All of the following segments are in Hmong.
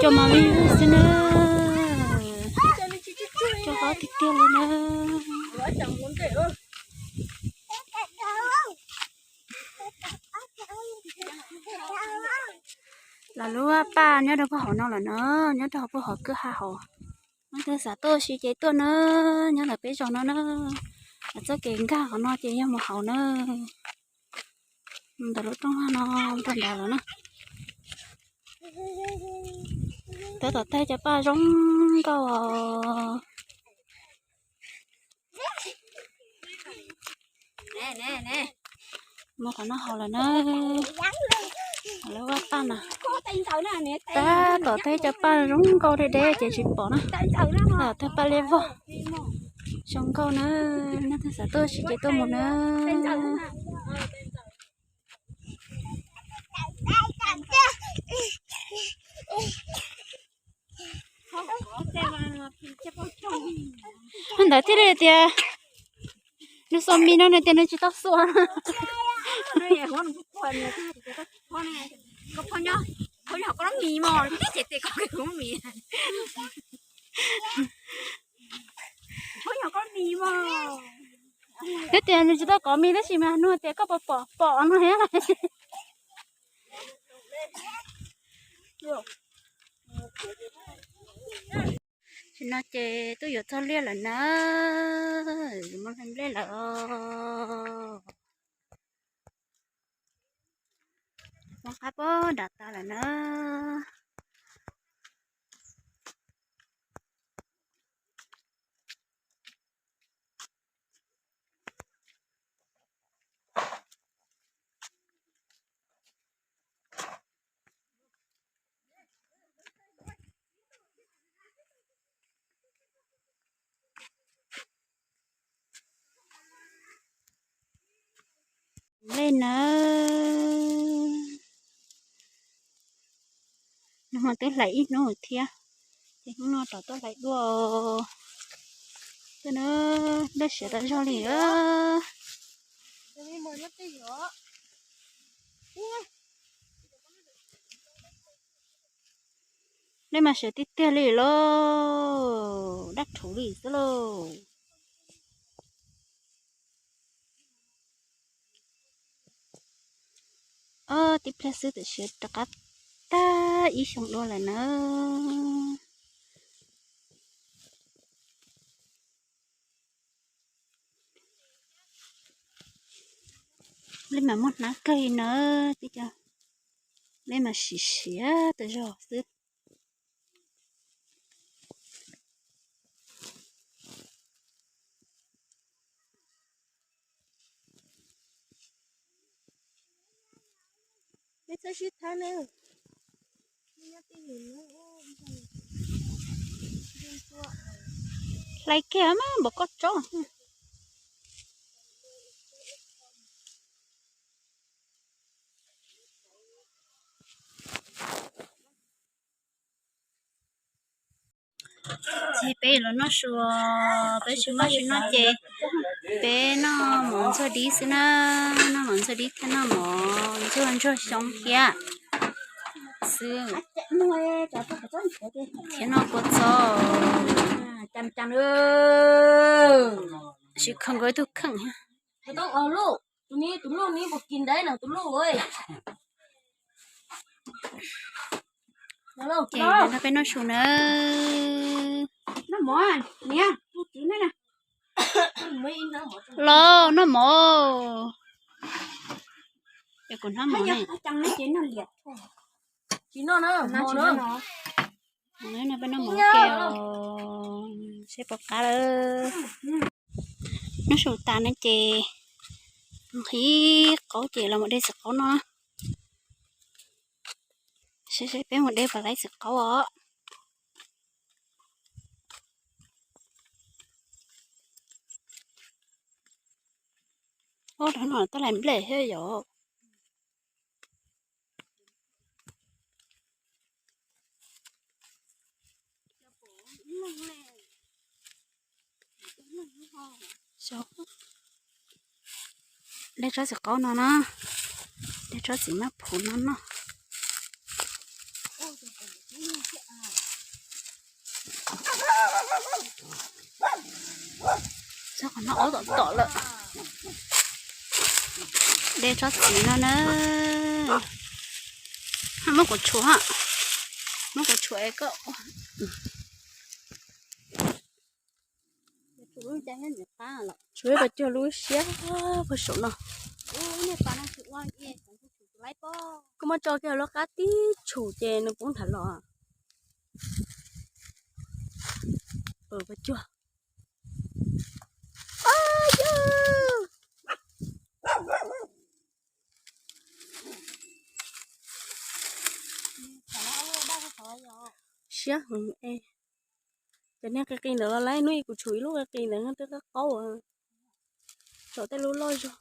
Coj mas me xwb na. Coj qab tiag tiag li na. Los lub paj nyob rau puag hauv no lawm na, nyob rau puag hauv kwj ha hauv. Leej twg xav tuaj ua si ces tuaj na, nyob ntawm peb zos no na. Txoj kev nkag qhov no ces yog mus hauv na. Ntawm lub rooj vag no rau nrad lawm na. Tab tom taig cov paj zoo nkauj os. Mus qhov no hauv lawm na. Lawv vaj paj na. Tab tom taig cov paj zoo nkauj deb deb ces tsis pom na. Tab tom taig paj liab vog. Zoo nkauj na. Leej twg xav tuaj ua si ces tuaj mus na. Ntawd thiaj li tias nws xuas mis no nws tias nws tsis tau xuas. Twb tias nws tsis tau kov mis tab sis mas nug tias koj puas pom, pom no thiab. Tam sim no ces twb yuav txog liaj lawm na, yuav mus hlais nplej lawm os. Hmoov qab pob nram tas lawm na. Nplej nawb. Nag hmo twb hlais ib hnub thiab, ces hnub no rov tuaj hlais dua. Tej no nplej siav tas zog li. Nplej mas siav tiag tiag li lauj, dab rhuv li xwb lauj. Ob tib pliag xwb tam sim rov qab tag ib xyoo dua lawm na. Nplej mas muaj hnab kawg li na, nplej mas siav siav tas zog xwb. Hlais kiag mas npaum koj tsob. Ces peb los noj su, peb tsis muaj tsis noj ces peb noj mov ntxuag dib xwb na, noj mov ntxuag dib thiab noj mov ntxuag ntsuag xyoob thiab xwb, thiab noj kua txob. Sim khaws nkawd ib tug kheej thiab. Ces no peb noj su na. Los noj mov. Es kuv hnab mov ne. No peb noj mov ke os, seb puas qab lawm. Noj su tas no ces nqhis qaub ces los mus de txiv qaub no. Seb seb peb mus de puas laib txiv qaub os. Ub, rau no twb hlais nplej thiab yom. De tsob txiv qaub no na, de tsob txiv maj phuv no noj. Txog qhov no aub tom tom lawm. De tsob txiv no na. Muab kuv tshuav, muab kuv tshuav es koj. Tshuav ib pas cuag lub siab puag saum no. Koj muab tso kiag lub qab tib tshum ces nws poob nrad los. Pas cuag. Siab heev es. Cov niag qis qis ntawd los lawm, hnub ib kuv tshuav ib lub qis qis ntawd twb qab qaub, tso tej lub loj zog.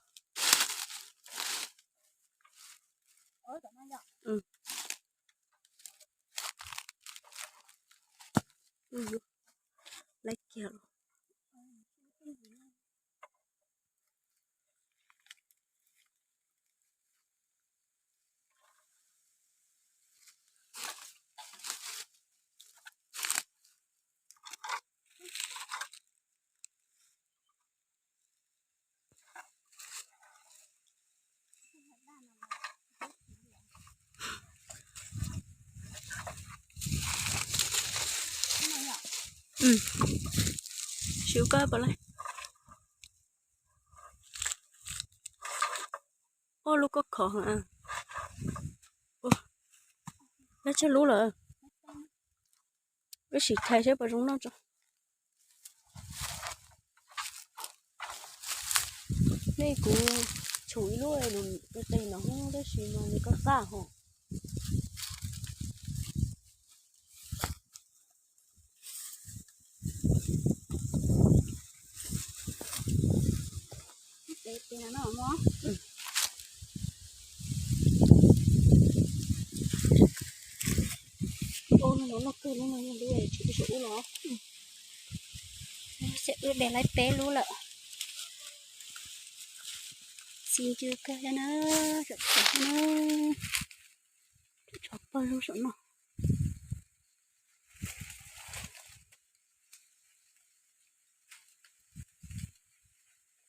Lawv kiag los. Siv koj pom lawm. Ua lub koj khov heev. Lab tsawg lub lawm. Wb sim thais saib puas zoo noj tso. Nej kuv tshum ib lub qis no tab sis mas nws koj qaj hos. Ub, no kawg lub no, lub tsis saum ub los. Xyov wb de laib peb lub lawm. Txi ncw kawg thiab na, saum tsev na. Tsov pawg lug saum no.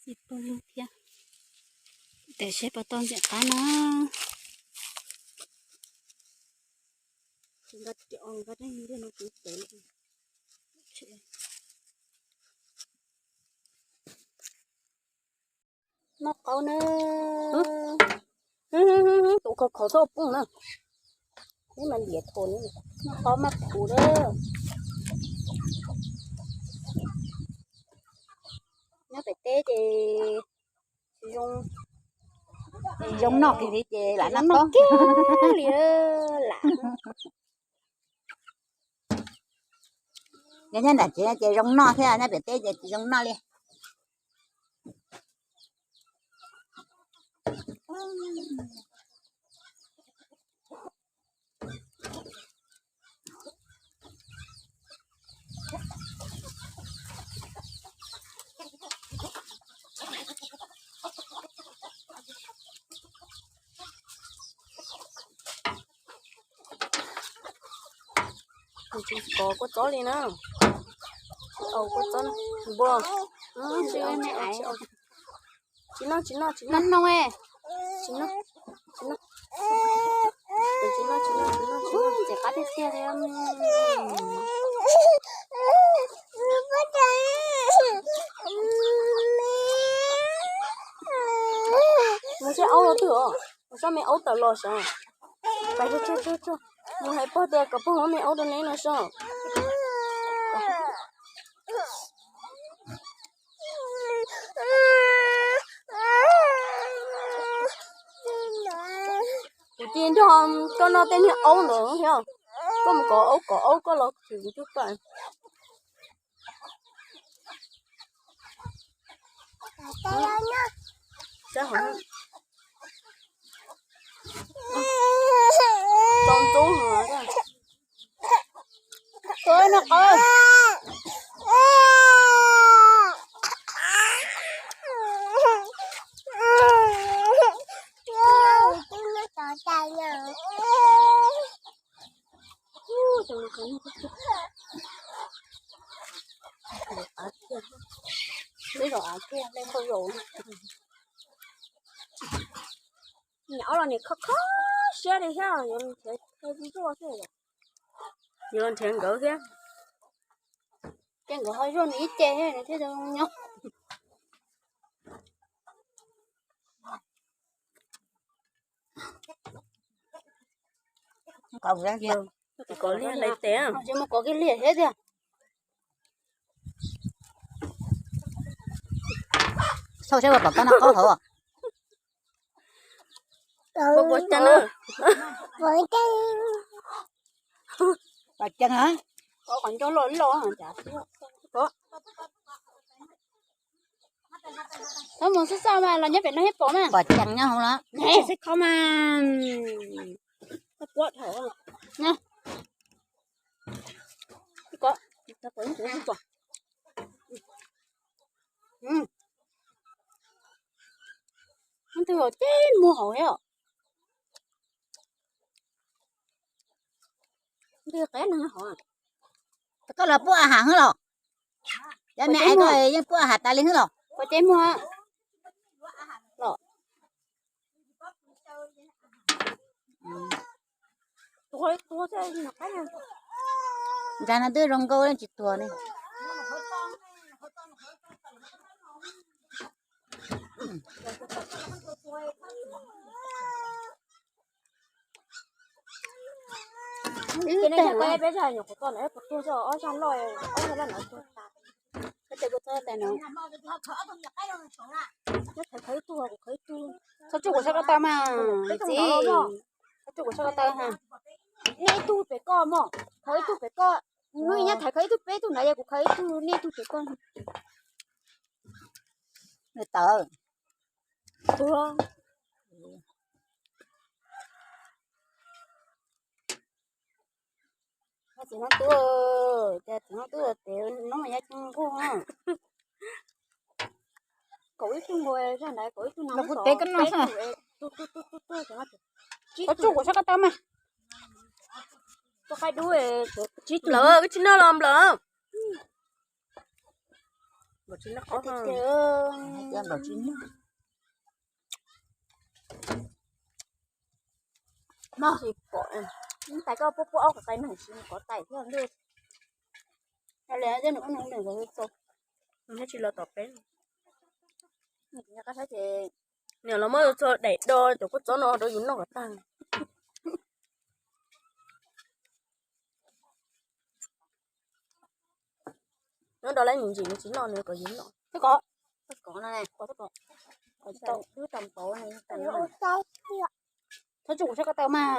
Txi pawg lug thiab. Tes seb puas tau ntxim qab na. Noj qaub na. Tus khov khov txhob poob na. Neb mas liam thaum noj qaub maj phuv na. Nyob pem teb ces tsis zoo, tsis zoo noj kiag li ces lam noj qaub kiag li lam. Yog nyob nram tsev ces zoo noj thiab, nyob pem teb ces tsis zoo noj li. Tsis kov kua txob li na. Tsis au kua txob na. Npua. Tsis noj, tsis noj, tsis noj. Tsis noj, tsis noj. Tsis noj, tsis noj, tsis noj, tsis noj. Ntxim qab tiag tiag li. Mus saib aub los twg os. Mus saib me aub tawm los sav. Pais tsuag tsuag tsuag. Mus hais pog tias kom pog muab me aub rau neb no sav. Kuv cia nrog koj noj tej niag aub ntawd thiab. Koj mus kov aub, kov aub koj los tsev kuv coj pais. Tau ntub. Nyuam qhuav los nim kho kho siab li thiab, yuav nrhiav zuaj xwb. Yuav nrhiav nkawd thiab. Ces nkawd ho zuaj nws ib ce nws thiaj zoo nyob. Kov liaj hlais tes. Tsis mus kov kiag liaj thiab tiag. Sau saib ua pom koj noj qaub hauv. Pom, pom ceev na. Pom ceev na. Qhov nco loj loj. Thov mus xub xaj mas los nyob pem no thiab pom na. Pom ceev nyob hauv los. Xub xaj kho mas. Puab dhau. Nyob. Kov, kov ib tus pom. Twb ces muag hauv thiab. Twb qab no hov. Koj los pub a has hwb los? Cov me aiv koj yeej pub a has tas li hwb los? Pom ces muag los. Nkag no twb zoo nkauj tsis tuag ne. Ces nej cov koj peb zaj nyuam qhuav toj na, puas tuag zoj ob zaj loj, ob zaj loj no tuag tas. Koj tes kuv txhob tes no. Nyob thaiv khaws ib tug, kuv khaws ib tug. Txhob tsuj kuv sab ko taw mas txiv. Txhob tsuj kuv sab ko taw ha. Nej ib tug pem koj mog, khaws ib tug pem koj. Nws nyob thaiv khaws ib tug peb tug ntawd, yog kuv khaws ib tug nej ib tug pem koj. Nws tawv. Txiv Hmoob Tub, cas Txiv Hmoob Tub tes no mas yog tsis nquj. Kaum ib tug npua zaj ntawd, kaum ib tug no kuv tes koj no. Koj tsuj kuv sab ko taw mas. Koj qaib dub, tsis nplawm, koj tsis noj los nplawm. Nplawm tsis noj qhov, nplawm tsis noj. Tais koj puab puab ob qhov tais no tsis kov tais thiab ntuj. Li nws koj nws txo, nws tsis los tom peb. Nws los muab txo daim do cov kua txob no rau yus noj kom tag. Nyob do lawv ntsim ntsim nws tsis noj nws kom yus noj. Kov, kov no, tau, tau npaum, txhob tsuj kuv sab ko taw mas.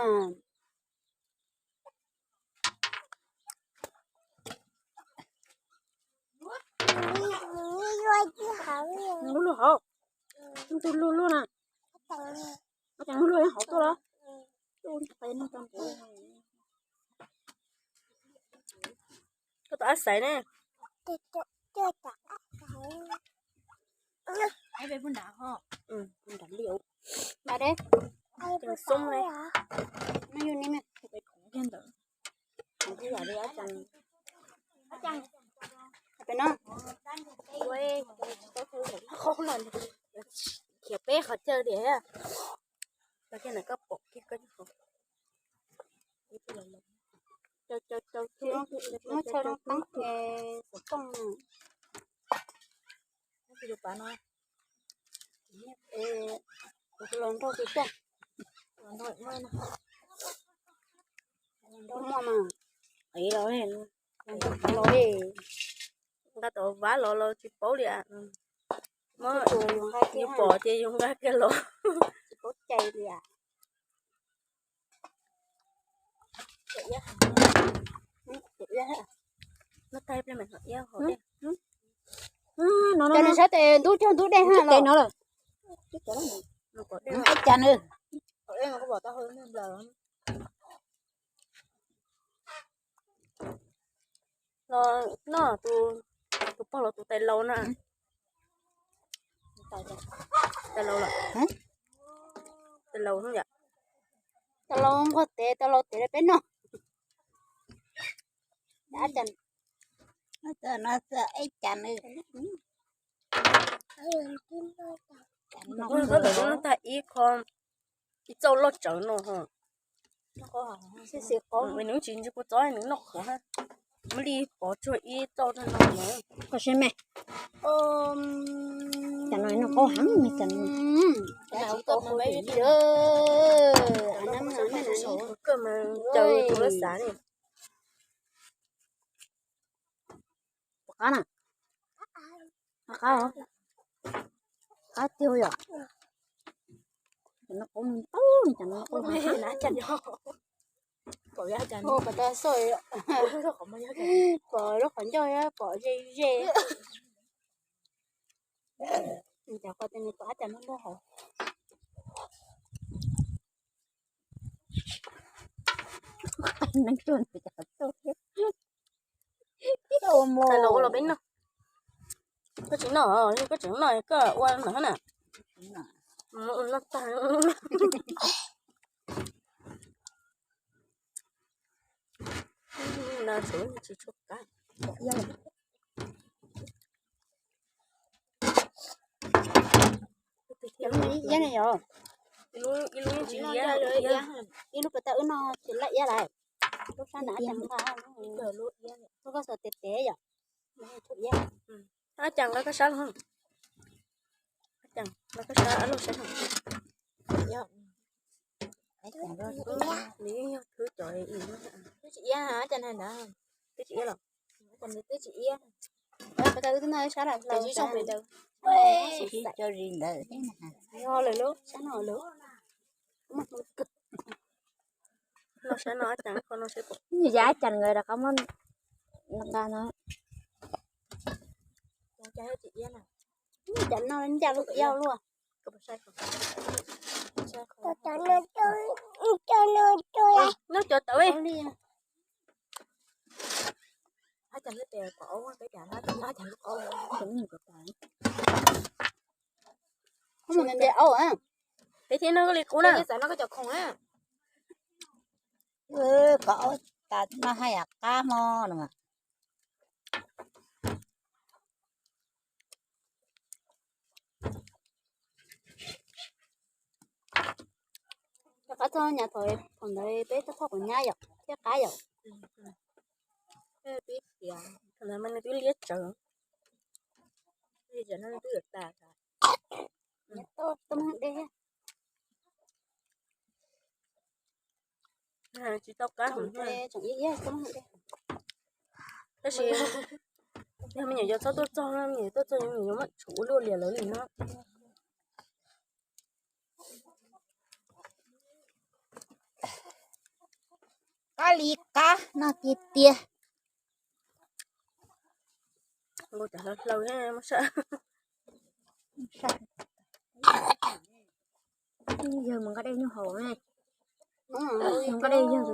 Lub luaj hauv, tus luaj luaj na. Ua cas muab luaj hauv tuaj los? Koj tus ab xaiv ne. Xoob ne. Peb no, khiav peb qhov chaw tiag. Koj pom kiag koj. Muab chaw loo qeeb es xov tooj. Kuv los nrog tus coj. Muaj mas, los, nqa tom vaj los los tsis paub li. Muab yus pom ces yus nqa kiag los. Tsis paub cai li. Cov nws sab tes ntub cog ntub dej ha los. Ib cas nws los noj tus pog los tus tais laus na. Tais laus lawm. Tais laus, tais laus nquag tes, tais laus tes rau peb noj. Ib cas nws tag ib qho, ib txauj loj tsawv no ho. Nws tsis ntsis kua txob nws noj qhuav, muab li pov tsuag ib txauj rau no. Koj saib me, cas no noj qab heev me cas no. Koj mas caw tus lab xav ne. Pom qab na. Qab, qab tiag yom. Cov no qab ntau, cov no qab heev. Pom lub qhov ncauj, pom ze ze. Cov qhov tes nws pom ab cas no loj hauv. Tais laus ua los peb noj. Koj tsis noj, koj tseem noj koj ua ntawd na. Noj tag. Iab ne yom. Ib lub pas tas wb no tsis laj iab lawm. Lub sab na ab cas nqa, lub koj xav tes tes yom. Ab cas nqa koj sab los. Ceem los koj sab luaj sab no. Nws yeej yog thwb cov ib, twb tsis iab cas na ntag. Twb tsis iab los? Twb tsis iab. Sab lawm, zoo pem ntawd. Yog lawm lub sab no lawm. No sab no, qhov no sab. Yam cas nkawd rov qab muab nqa no. Cas no ncav lub yau luaj. Noj cov tawv. Peb thiab no li qub na. Kom tas no haj yam qab hmo no. Rov qab txog nyab thaum, thaum ntawd peb txog thauj quav nyab yom, thiab qab yom. Thaum ntawd mas nws twb liab tsawv, twb yuav tas. Tsis tau qab heev. Tab sis yog me nyuam yaus txhob tuaj txog, me nyuam tuaj txog me nyuam yuav muab tshuv ua luaj liam lawv li no. Qab li qab no tiag tiag. Yawg mus nqa dej nyuj haus ne. Mus nqa dej yawg.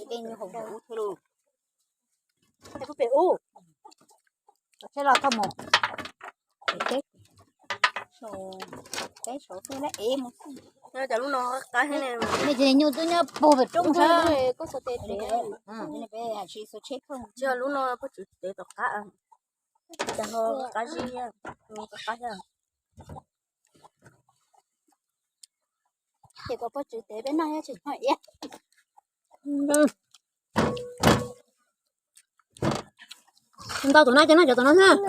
Dej nyuj haus ub thiab lauj. Peb los thauj mus. Peb saud twb lab ev mus. Cov lub no qab ne. Nej ces nyuj twb nyob puag pem roob sab. Tsis yog lub no poj tswv tev tom qab. Cas ho qab zib, qab thiab. Ces kom poj tswv tev peb noj thiab tsis noj iab. Ntau tus no ces noj cov tus no xwb.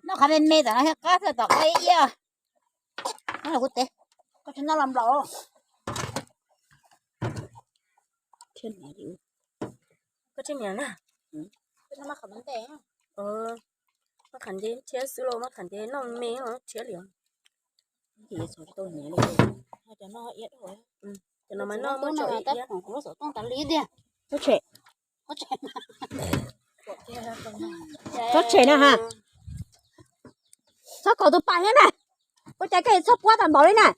Noj qhov me me tom no thiab qab thiab tom qab iab. Noj los kuv tev, koj tsis noj los nplaum. Koj tsib niam na. Maj qham nce thiab xwb los maj qham nce noj me los tshiab li. Cov no mas noj muab tso ib iab. Kuv xov tooj tas li tiag. Txhob tshem. Txhob tshem na ha. Txhob kom tus pas thiab na. Ua cas koj txhob puab tag npaum li na.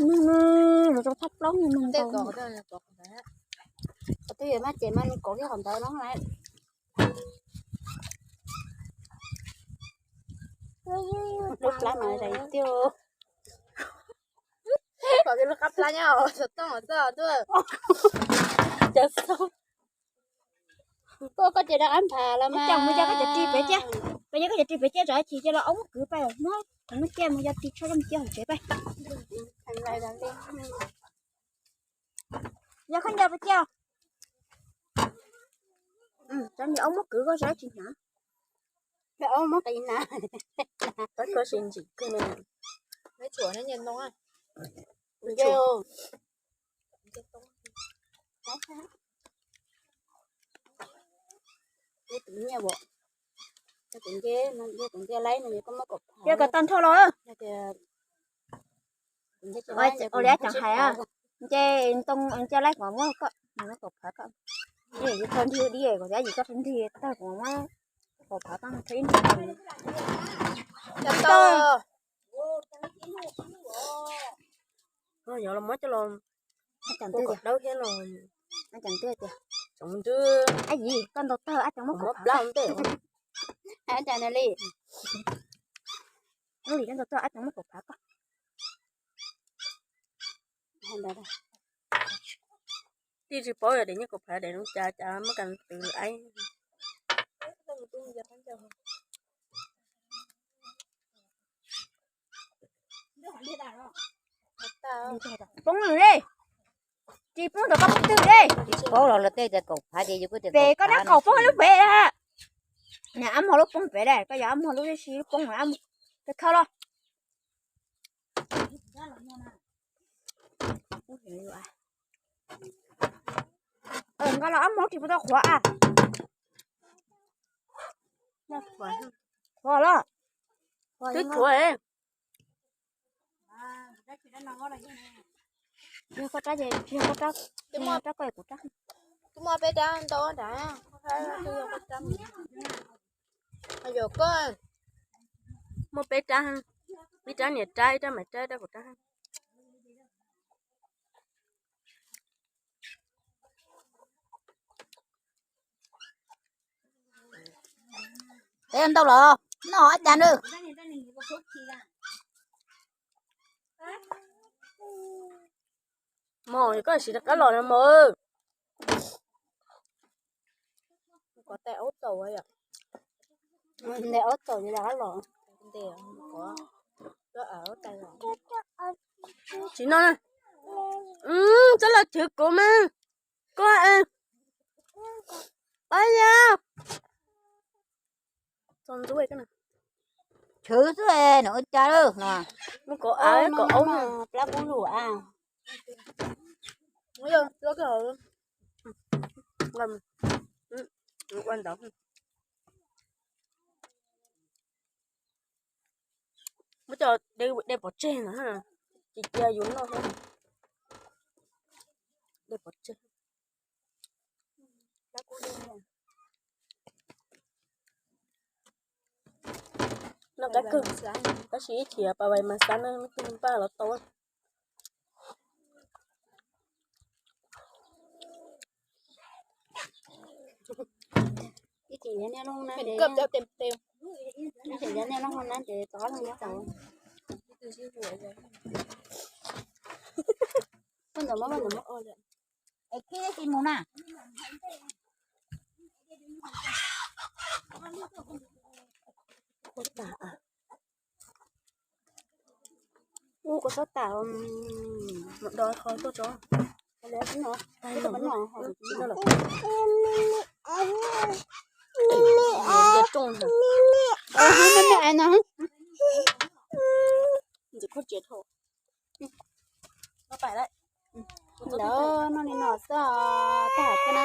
Mus rau thaj plaub mus ntau. Qhov twg yuav maj ces maj kov kiag qhov ntawd no lawm. Lub plab mas zais tiag. Kom lub qab plab nyob xov tooj xwb. Cas xauj. Koj, koj ces rov qab nphav los mas. Mus yog koj cov ris pem ciaj, pem yog koj cov ris pem ciaj tsam chim cia los ob muab kwv pais muab, muab ciaj mus yog ris tsho mus cia hauv tsev pais. Yog koj nco pes ciaj. Tsam ob muab kwv koj saib tsis hnyav. Ob muab qis na. Koj sim ntsim kawg. Neb tshuav neb nyias ntoo. Ua li tag nrho los. Ua li ab tsoom hais, nce ntoo nce laib kuv muab koj, muab kaum phav koj. Yus tau nrig di kuv thiab yus koj nrig tag kuv muab kaum phav koj. Yog los muab coj los ua kom dawb thiab los. Ab yim, koj ntau tawg ab tsoom muab kaum phav koj. Li koj ntau tawg ab tsoom muab kaum phav koj. Tij tsis paub yog des nyiaj kaum phav des zoo cas cas muab kas twv aib. Poob li. Tsis poob ntawm koj poob twg de? Tsis paub los luag tej tias kaum phav ces yus kuj tias pem koj nab kaum poob lub pem. Niam ab mog lub poob pem de, koj yog ab mog lub tib si lub poob, peb khawb los. Nqa los ab mog tsis pub tau qhuav a. Qhuav los. Twb qhuav. Yog koj rab ces yog koj rab, yog koj kuv rab. Twb muaj peb rab ntau nrad, yog koj, muaj peb rab, ib rab niam rab, ib rab maiv rab, ib rab kuv rab. Peb ntau los noj ab cas nws. Mog, koj sim rov qab los no mog. Nte ob txaum, nte ob txaum rov qab los. Tsis no, txhob los chwv kuv mas. Koj, pab ya. Chwv xwb nws ua cas lawm no. Muab kom av kom aub plab kub lug a. Ua ntawd. Muab cov de pov tseg no, tsis cia yus noj thiab. De pov tseg. Noj qab kawg, tab sis ib chim pas vais mas xav noj twg npaj los tau. Ib chim yog niaj hnub na, ib chim yog niaj hnub na ces tov leej tau. Vaj ntawm, vaj ntawm. Es kib tsis mus na. Ua tas, ua kua txob tas, mus do kho tuaj tso. Ntxim khuj tsiav dhau. Ntawd noj li no xwb, tag thiab na.